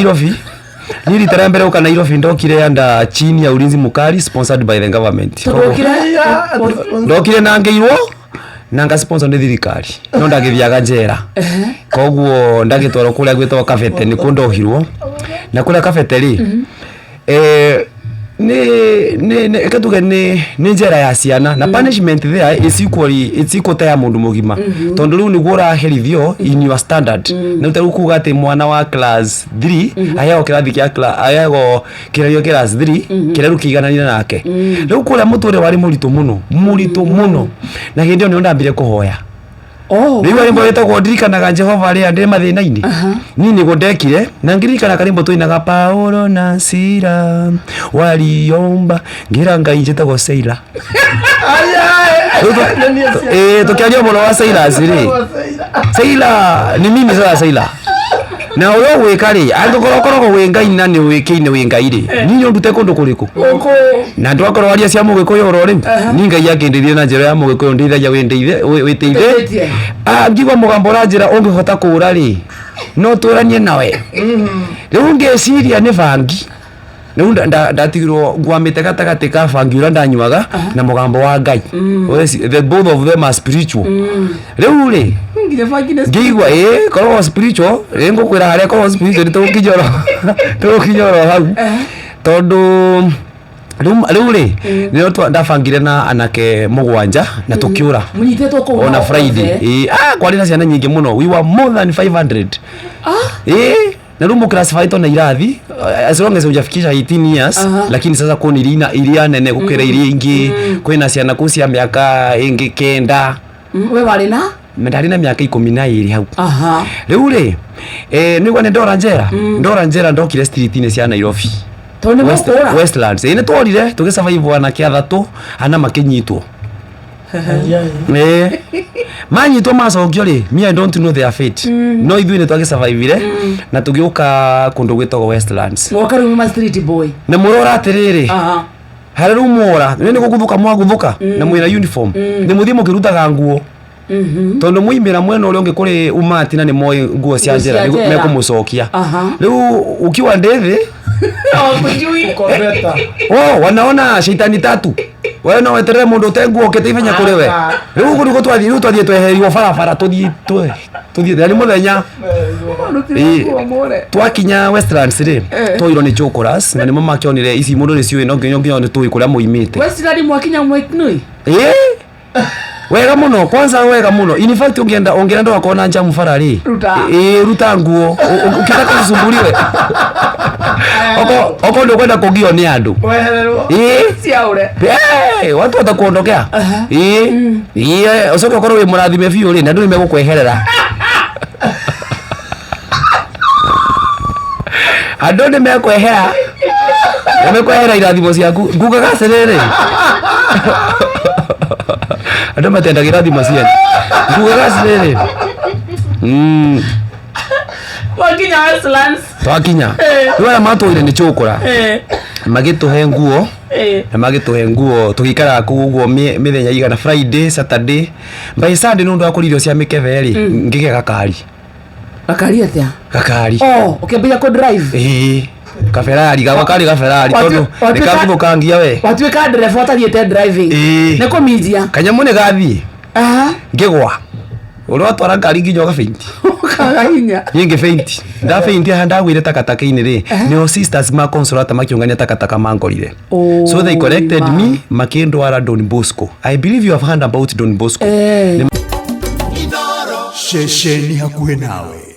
Nairobi, niĩ rita rĩa mbere gũka Nairobi ndokire under chini ya ulinzi mkali sponsored by the government. Tondũ ũkire Ndokire na ngĩirwo na nga sponsor nĩ thirikari, no ndagĩthiaga njera, koguo ndagĩtwarwo kũrĩa gwĩtagwo Kabete, nĩkuo ndohirwo. Na kũrĩa Kabete rĩ, nĩ reke tuge nĩ njera ya ciana, na punishment there is equally, it's equal ta ya mũndũ mũgima, tondũ rĩu nĩguo ũraherithio in your standard. Nĩ ta rĩu kuga atĩ mwana wa class 3 aheagwo kĩrathi kĩa aheagwo kĩgerio class 3 kĩrĩa rĩu kĩigananire nake. Rĩu kũrĩa mũtũrĩre warĩ mũritũ mũno, mũritũ mũno, na hĩndĩ ĩyo nĩyo ndambire kũhoya. Rĩu rwĩmbo rwĩtagwo "Ndirikanaga Jehova rĩrĩa ndĩ mathĩna-inĩ", niĩ nĩguo ndekire, na ngĩririkana karĩmbo tũinaga, Paulo na Sila waliomba, ngĩra Ngai njĩtagwo Seila. Rĩu tũkĩaria mũno wa Silas rĩ, Seila ni mimi sasa. Seila na ũrĩa ũgwĩka rĩ, angĩkorwo ũkoragwo wĩ Ngai na nĩ wĩkĩine wĩ Ngai rĩ, niĩ ũndute kũndũ kũrĩkũ na ndwakorwo waria cia mũgĩkũyũ oro rĩu ni Ngai akĩndeithia na njĩra ya mũgĩkũyũ, ndeithagia wĩndeithe wĩteithie. Ũteithĩtie. Ah, ngigua mũgambo ũranjĩra ũngĩhota kũũra rĩ, no tũranie nawe. Rĩu ngĩciria nĩ bangi, rĩu ndatigirwo ngwamĩte gatagatĩ ka bangi ũrĩa ndanyuaga na mũgambo wa Ngai. The both of them are spiritual. Rĩu rĩ, Nginya bangi nĩ ngĩigua ĩ koragwo spiritual ĩ, ngũkwĩra harĩa koragwo spiritual nĩ tũgũkinya oro hau, tondũ rĩu rĩ, nĩo ndabangire na anake mũgwanja na tũkĩũra. Mũnyitĩtwo kũu ona nao Friday othe? Ĩ, kwarĩ na ciana nyingĩ mũno, we were more than 500. Ĩ, na rĩu mũclassifytwo na irathi as long as hujafikisha 18 years. Lakini sasa kũni iria nene gũkĩra iria ingĩ, kwĩna ciana kũu cia mĩaka ĩngĩ 9. We warĩ na? Ndarĩ na mĩaka 12 hau. Rĩu rĩ, nĩgua nĩ ndora njera, ndora njera, ndokire street-inĩ cia Nairobi. Tondũ nĩ mũkũra. Westlands. Ĩ, nĩ tworire tũgĩsurvive, anake athatũ, ana makĩnyitwo. Ĩ, manyitwo macokio rĩ, me I don't know their fate, no ithuĩ nĩ twagĩsurvivire na tũgĩũka kũndũ gwĩtagwo Westlands. Mwoka rĩu ma street boy. Na mũrora atĩrĩrĩ, harĩa rĩu mwora nĩ gũguthũka, mwaguthũka na mwĩna uniform, nĩ mũthiĩ mũkĩrutaga nguo, tondũ muimĩra mwena ũrĩa ũngĩ kũrĩ umati na nĩ moĩ nguo cia Nguo cia njera njera. mekũmũcokia. Rĩu ukiwa ndĩthĩ Hawakujui. Kobeta. Oh, wanaona shaitani tatu, we no weterere mundu ũte nguo ũkĩte ihenya kũrĩ we. Rĩu ũguo nĩguo twathiĩ, rĩu twathiĩ tweherirwo barabara, tũthiĩ tũthiĩ na nĩ mũthenya. Ĩ, twakinya Westlands rĩ, twoirwo nĩ chokoras na nĩmo makĩonire ici mũndũ nĩ ciũĩ, no nginya nĩ tũĩ kũrĩa mũimĩte. Westland mwakinya mweknui. Ĩ, wega mũno, kwanza wega mũno. In fact, ũngĩenda ndũgakorwo na njamu bara rĩ, Ruta. Ĩ, ruta nguo. Ũkĩenda kũcumbuliwe, oko ndũkwenda kũgio nĩ andũ. Wehererwo. Ĩ. Ciaure. Hey, watu watakuondokea. Ĩ ĩ, ũcoke ũkorwo wĩ mũrathime biũ rĩ, na andũ nĩ megũkweherera, andũ nĩ mekwehera, nĩ mekwehera irathimo ciaku. Ngugaga atĩrĩrĩ, andũ matendaga irathimo cianyu. Ngugaga atĩrĩrĩ, Mwakinya Westlands. Twakinya rĩu, arĩa matũire nĩ chũkũra magĩtũhe nguo na magĩtũhe nguo, tũgĩikaraga kũu ũguo mĩthenya igana, Friday, Saturday, by Sunday nĩ ũndũ wa kũrĩa irio cia mĩkebe rĩ, ngĩgĩa gakari. Gakari atĩa? Gakari. Oh, ũkĩambĩrĩria kũ drive. Ĩĩ, kaberari gakwa karĩ gaberari, tondũ nĩ kaguthũkangia we. Watuĩka ndereba ũtathiĩte driving. Ĩĩ. Nĩ kũminjia. Kanyamũ nĩ gathiĩ ngĩgwa, ũrĩa watwara ngari nginya ũgafaint. Ũkaga hinya. Niĩ ngĩfaint, ndafaint haha, ndagwire takataka-inĩ rĩ, nĩo sisters ma Consolata makĩũngania takataka mangorire. Oh, So they collected ma. me, makĩndwara Don Bosco. I believe you have heard about Don Bosco. Eh. Ceceni hakuhĩ nawe.